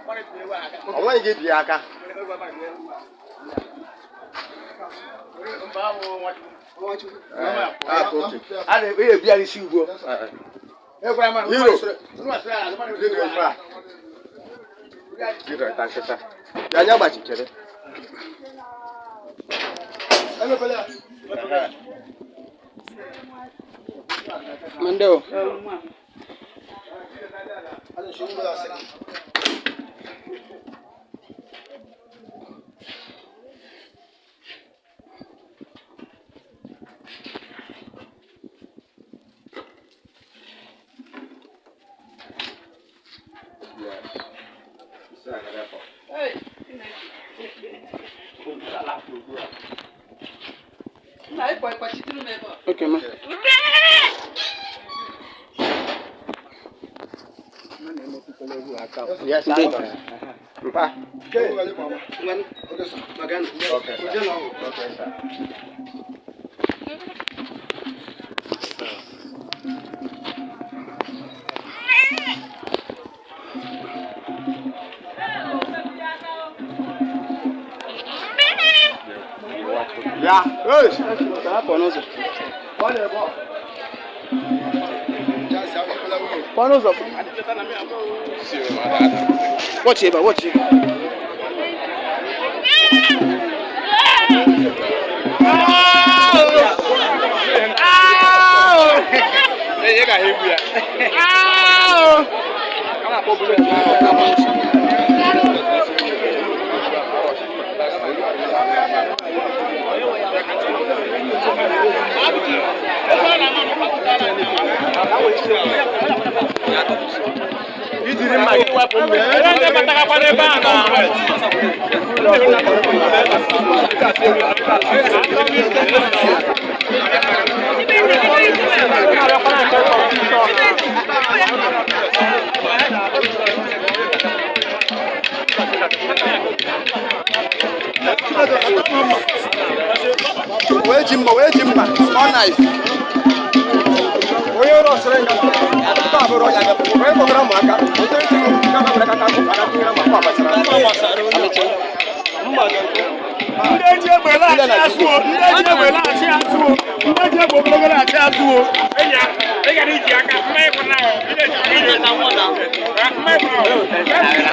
O nweghị gị bi aka. A na-ebu ya n'isi ugbo. Hero. Dịdị ofe a. Dịdị ta nkịta. Bịa nye gbachichere. Mandeo. Okay, ma. Yes, I know. Mpa. Okay, sir. Okay, sir. Ya, hey. Pụọ n'ụzọ. Pụọ n'ụzọ. Watch ebe a, watch ebe. Ijiri mma gị wepụ mmiri. Wee ji mma, wee ji mma, small knife. Onye ọrụ ọsịrị nga taa bụrụ ya onye kpọtara m aka ote ntị ga ga aka aka aka aka ma gbasara. Ndị eji egbe laghachi azụ o, ndị eji egbe laghachi azụ o, ndị eji egbe ogologo laghachi azụ o. Enya, ị gara iji aka, mma ịkwụ na ahụ, ị na-eji aka. Mma ịkwụ na ahụ.